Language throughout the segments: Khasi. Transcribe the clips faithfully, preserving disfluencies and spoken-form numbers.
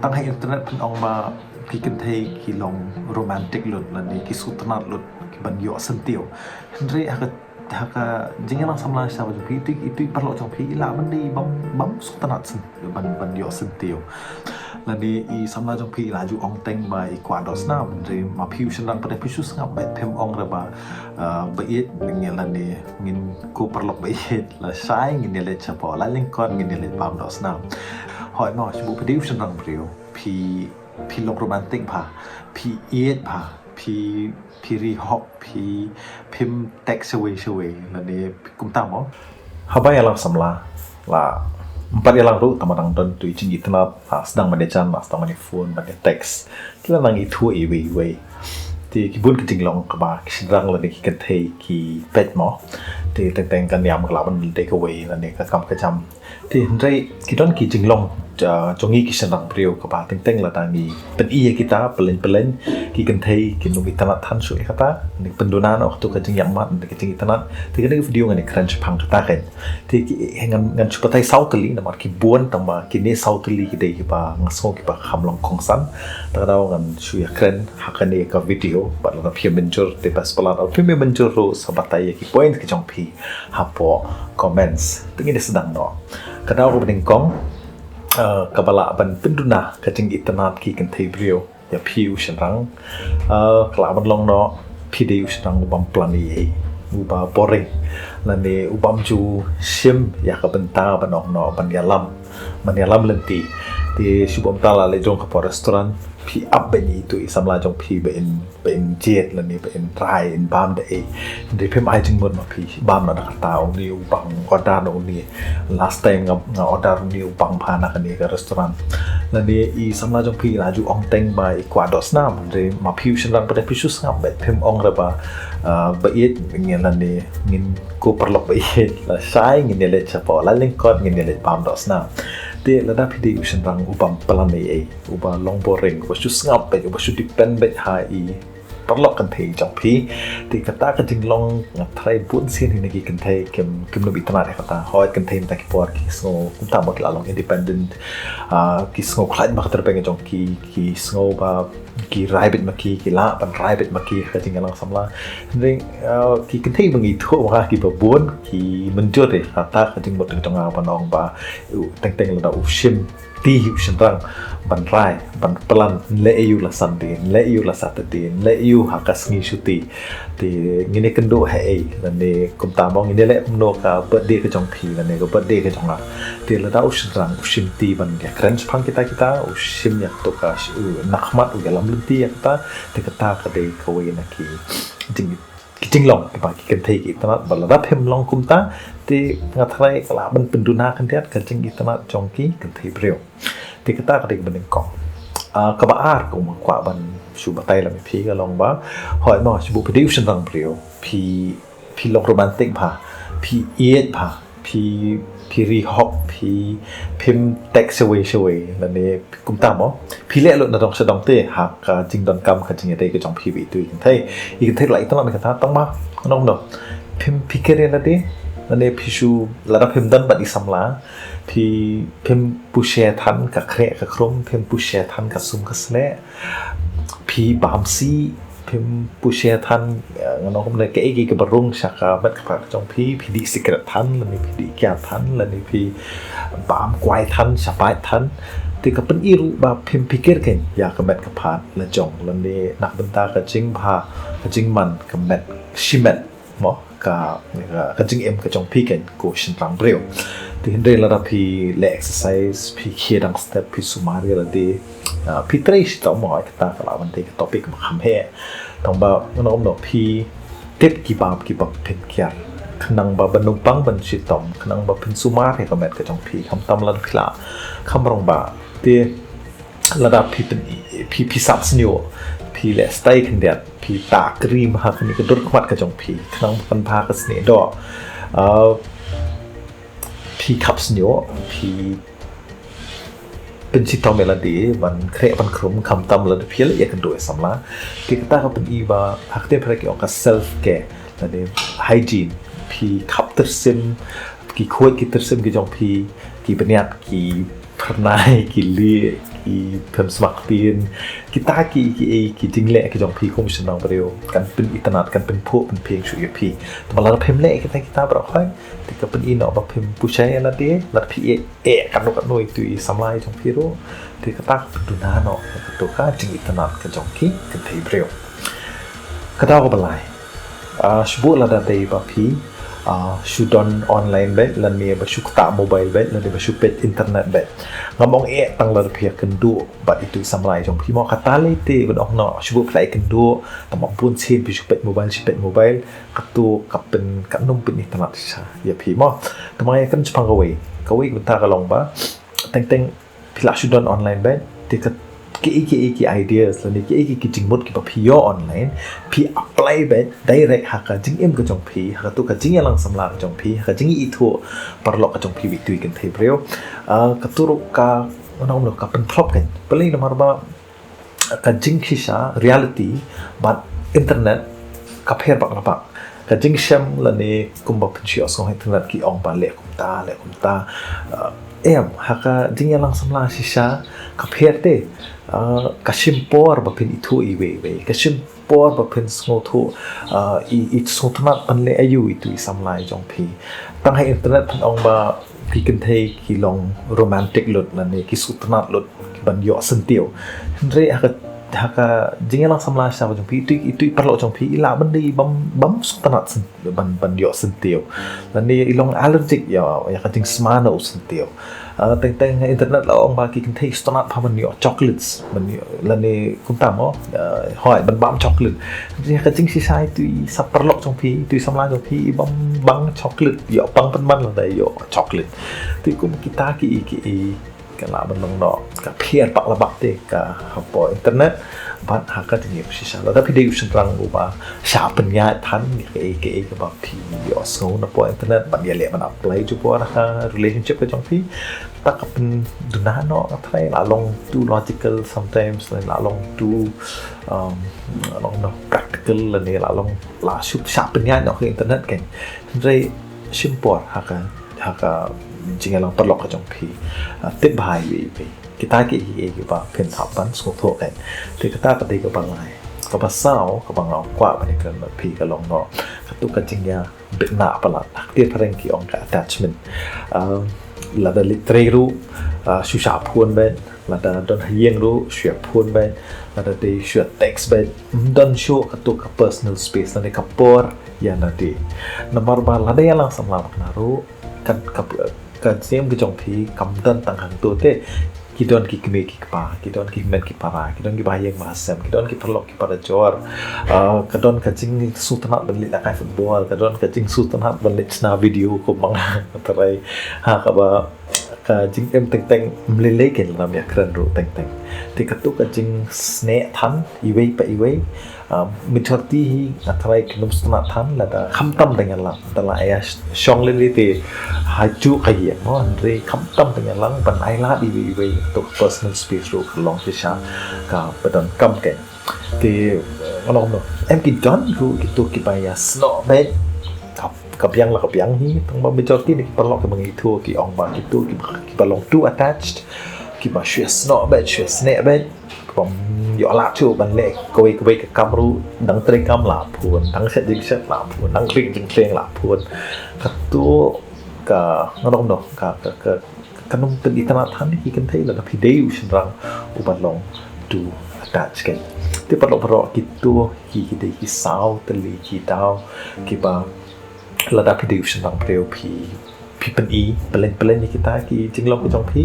Tang ha internet phin ong ba ki kynthei ki long romantic lut lane ki sngewtynnat lut ki ban ïoh syntiew. Hynrei ha ka, ha ka jingïalang samla sha ba jong phi, itu, itu i paralok jong phi i lah ban dei bym, bym sngewtynnat syn, ban, ban ïoh syntiew. Lane i samla jong phi i la ju ong teng ba i kwah doh snam, hynrei ma phi u shynrang pat phi shu sngap beit, phim ong re ba, ah, ba ïeit ngi lane ngin, ko paralok ba ïeit, lashai ngin ïaleit shapoh la lyngkot, ngin ïaleit bam doh snam. Hooid mo, shu phi dei u shynrang briew, phi, phi long romantic bha, phi ïeit bha, phi, phi ri hok, phi, phim text shawei shawei lane kumta mo. Haba ïalang samla, la ym pat ïalang ruh, tang ba dang don tu i jingitynnat, la sdang ban ïajan, la sdang ban ïaphone, ban ïa text. Te la nang ithuh iwei iwei. Te ki bun ki jinglong kaba ki shynrang lane ki kynthei ki peit mo. Te teng teng ka niam ka lah ban dei kawei lane ka kam ka jam. Te hynrei ki don ki jinglong, ah, jong ngi ki shynrang briew kaba teng teng lada ngi pyni ïa kita, pyllein pyllein, ki kynthei kin ym itynnat than shuh ïa kata, ngi pynduna noh katu ka jingïamat, ka jingitynnat. Te kane ka video ngan ïakren shaphang kata kein. Te ki, ngan, ngan shu batai saw tylli, namar ki bun, tang ba kine saw tylli ki dei kiba nga sngew kiba kham long kongsan. Te ka daw ngan shu ïakren ha kane ka video, bad lada phi mynjur te best palat, lada phi mynjur ruh sa batai ïa ki point ki jong phi hapoh comments. Te ngin ïa sdang noh. Ka daw kaba nyngkong, eh, kaba lah ban pynduna ka jingitynnat ki kynthei briew ïa phi u shynrang, eh, ka lah ban long noh phi dei u shynrang u bym plan ei ei, uba boring, lane u bym ju shim ïa ka bynta ban ong noh ban ïalam, ban ïalam lynti. Te shu bym tang la leit jrong ka por restaurant, phi ap beit ïa itu i samla jong phi ba in, ba in jied lane ba in rai, in bam da ei. Hynrei phim ai jingmut ma phi, bam noh da kata, une u bang order noh une. Last time nga, nga order une u bang bha na kane ka restaurant. Lane i samla jong phi la ju ong teng ba i kwah doh snam, hynrei ma phi u shynrang pat phi shu sngap beit, phim ong re ba, ah, ba ïeit ngi lane ngin, ko paralok ba ïeit, lashai ngin ïaleit shapoh la lyngkot, ngin ïaleit bam doh snam. Te lada phi dei u shynrang u bym plan ei ei, uba long boring, uba shu sngap beit, uba shu depend beit ha i paralok kynthei jong phi. Te kata ka jinglong nga tharai bun sien hi na ki kynthei kim, kim nym itynnat ïa kata. Hooid, kynthei mynta ki por ki sngew kumta ba ki la long independent, ah, ki sngew khlaiñ bha ka tyrpeng jong ki, ki sngew ba ki rai beit ma ki, ki lah ban rai beit ma ki ha ka jingïalang samla. Hynrei, ah, ki kynthei ba ngi ithuh ma nga kiba bun ki mynjur ïa kata ka jingmut ka jong nga ban ong ba, u, teng teng lada u shim ti hi u shynrang ban rai, ban plan, leh ïa u la Sunday, leh ïa u la Saturday, leh ïa u ha ka sngi shuti. Te ngin ïakynduh ha ei, lane kumta mo, ngin ïaleh kumno ka birthday ka jong phi, lane ka birthday ka jong nga. Te lada u shynrang u shim ti ban ïakren shaphang kita kita, u shim ïa kato ka sh-, u, na khmat u ïalam lynti ïa kata, te kata ka dei kawei na ki jing, ki jinglong kiba ki kynthei ki itynnat, bad lada phim long kumta, te nga tharai ka lah ban pynduna khyndiat ka jingitynnat jong ki kynthei briew. Te kata ka dei kaba nyngkong. Ah, kaba ar kaba nga kwah ban shu batai lem ïa phi ka long ba, hooid mo, shu phi dei u shynrang briew, phi, phi long romantic bha, phi ïeit bha, phi, phi ri hok, phi, phim text shawei shawei, lane kumta mo. Phi leh lut na dong sha dong te ha ka jingdonkam ka jingïadei ka jong phi bad itu i kynthei. I kynthei la itynnat ïa kata, tang ba, ngan ong noh, phim phikir ïa lade, lane phi shu, lada phim don bad i samla, phi, phim push than ka khreh ka khrum, phim push than ka sum ka sneh, phi bam sih, phim push than, eh, ngan ong kumne, kaei kaei kaba rung sha ka met ka phad ka jong phi, phi dih sikret than, lane phi dih kiad than, lane phi bam kwai than, shaphang than. Te ka pyni ruh ba phim phikir kein ïa ka met ka phad la jong, lane na ka bynta ka jingbha, ka jingman ka met shimet mo, ka, ka, ka jingim ka jong phi kein ko shynrang briew. Te hynrei lada phi leh exercise, phi khie dang step, phi sumar ïa lade, ah, phi trei shitom mo, kata ka lah ban dei ka topic ba kham heh. Tang ba, ngan ong noh, phi tip ki bam kiba phin kiar, khnang ba ban ym pang ban shitom, khnang ba phin sumar ïa ka met ka jong phi, khamtam lada phi lah, kham rong ba. Te lada phi pyn-, phi, phi sap sniew, phi leh style khyndiat, phi tah cream ha kane ka dur khmat ka jong phi, khnang ba kan bha ka snieh doh. Ah, phi khap sniew, phi pynshitom ïa lade ban khreh ban khrum, khamtam lada phi leh ïakynduh ïa samla. Te kata ka pyni ba, ha ka ktien phareng ki ong ka self care, lane hygiene. Phi khap tyrsim, ki khuid ki tyrsim ki jong phi, ki bniat, ki phyrnai, ki lieh, phim smak tin, kita ki, ki, ki jingleh ki jong phi kum u shynrang briew kan pynitynnad, kan pynphuh pynphieng shuh ïa phi. Te ma lada phim leh kita, kita baroh khoit, te ka pyni noh ba phim pyrshah ïa lade, lada phi ïeh, ïeh katno katno ïa itu i samla jong phi ruh, te kata ka pynduna noh ïa kato ka jingitynnad ka jong ki kynthei briew. Ka daw kaba lai, ah, shu buh lada dei ba phi, ah, shu don online beit, lane ba shu ktah mobile beit, lane ba shu peit internet beit. Ngam ong eh tang lada phi ïakynduh bad itu i samla jong phi mo, kata lei te ban ong noh, shu buh phi la ïakynduh, tang ba bun sien phi shu peit mobile, shu peit mobile, kato ka pyn, kan ym pynitynnad shisha ïa phi mo. Te ma nga ïakren shaphang kawei, kawei ka bynta ka long ba, teng teng phi la shu don online beit, te ka, kiei kiei ki ideas lane kiei kiei ki jingmut kiba phi ïoh online, phi apply beit direct ha ka jingim ka jong phi, ha kato ka jingïalang samla ka jong phi, ha ka jingithuh paralok ka jong phi bad itu i kynthei briew. Ah, kato ruh ka, ngan ong noh, ka pynphlop kein. Balei? Namar ba ka jingshisha, reality, bad internet ka pher bak la bak. Ka jingshem lane kumba phin shu ïohsngew ha internet ki ong ba leh kumta, leh kumta. Ah, em, ha ka jingïalang samla shisha ka pher te. Ah, ka shim por ba phin ithuh iwei iwei, ka shim por ba phin sngewthuh, ah, i, i sngewtynnad ban leh aïu itu i samla jong phi. Tang ha internet phin ong ba ki kynthei ki long romantic lut lane ki sngewtynnad lut ban ïoh syntiew. Hynrei ha ka, ha ka jingïalang samla shisha ka jong phi, itu, itu i paralok jong phi i lah ban dei bym, bym sngewtynnad syn-, ban, ban ïoh syntiew. Lane i long allergic ïa, ïa ka jingsma na u syntiew. Ah, teng teng ha internet la ong ba ki kynthei sngewtynnad bha ban ïoh chocolates, ban ïoh, lane kumta mo, ah, hooid, ban bam chocolate. Ïa ka jingshisha itu i sa paralok jong phi, itu i samla jong phi i bym bang chocolate, ïoh pang pynban lada ïoh chocolate. Te kum kita kiei kiei ka lah ban long noh ka pher bak la bak te ka hapoh internet bad ha ka jingim shisha. Lada phi dei u shynrang uba shah pynïaid than ïa kaei kaei kaba phi ïohsngew napoh internet, ban ïaleh ban apply jubor ha ka relationship ka jong phi, ta ka pynduna noh, nga tharai la long too logical sometimes, la long too, um, la long noh practical, lane la long la shu shah pynïaid noh ha internet kein. Hynrei shim por ha ka, ha ka jingïalang paralok ka jong phi. Ah, tip bha iwei iwei. Kita kiei kiei kiba phin hap ban sngewthuh kein. Te kata ka dei kaba lai. Kaba saw, kaba nga kwah ban ïakren bad phi ka long noh, kato ka jingïabitnah palat. Ha ktien phareng ki ong ka attachment. Ah, lada leit trei ruh, ah, shu shah phone beit, lada don ha ïing ruh shu ïa phone beit, lada dei shu ïa text beit, ym don shuh kato ka personal space lane ka por ïa lade. Namar ba lada ïalang samla bad kane ruh, ka, ka, ka jingim ka jong phi kam don tang hangto te. Ki don ki kmie ki kpa, ki don ki hynmen ki para, ki don ki bahaïing bahasem, ki don ki paralok ki parajor. Ah, ka don ka jingsngewtynnad ban leit lehkai football, ka don ka jingsngewtynnad ban leit shna video kum ma nga, nga tharai. Ha kaba ka jingim teng teng ym lei lei kein lada ym ïakren ruh teng teng. Te kato ka jingsneh than iwei pa iwei, ah, majority hi nga tharai kin ym sngewtynnad than lada khamtam dang ïalang. Te la ïa shong lei lei te ha juh ka ïing mo, hynrei khamtam dang ïalang ban ailad iwei iwei, kato ka personal space ruh ka long shisha kaba donkam kein. Te, eh, ngan ong noh, em, ki don ruh kito kiba ïasnoh beit. Ka, ka biang la ka biang hi, tang ba majority na ki paralok kiba ngi ithuh ki ong ba kito kiba, kiba long too attached, kiba shu ïasnoh beit, shu ïasneh beit, kibym ïoh lad shuh ban leh kawei kawei ka kam ruh, dang trei kam la phone, dang shet jingshet la phone, dang khring jingkhring la phone. Kato ka, ngan ong noh, ka, ka, ka, kan ym pynitynnad than ïa ki kynthei lada phi dei u shynrang uba long too attached kein. Te paralok baroh, kito hi ki dei ki saw tylli ki daw kiba lada phi dei u shynrang briew phi, phi pyni pyllein pyllein ïa kita ki jinglong ka jong phi,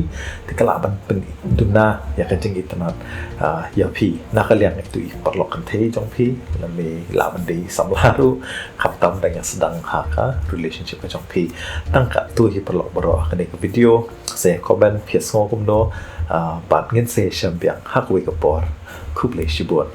te ka lah ban pynduna ïa ka jingitynnad, ah, ïa phi. Na ka liang itu i paralok kynthei jong phi, lane lah ban dei samla ruh, khamtam dang ïa sdang ha ka relationship ka jong phi. Tang katto hi paralok baroh ha kane ka video. Sa comment phi ïa sngew kumno, ah, bad ngin sa ïashem biang ha kawei ka por. Khublei shibun.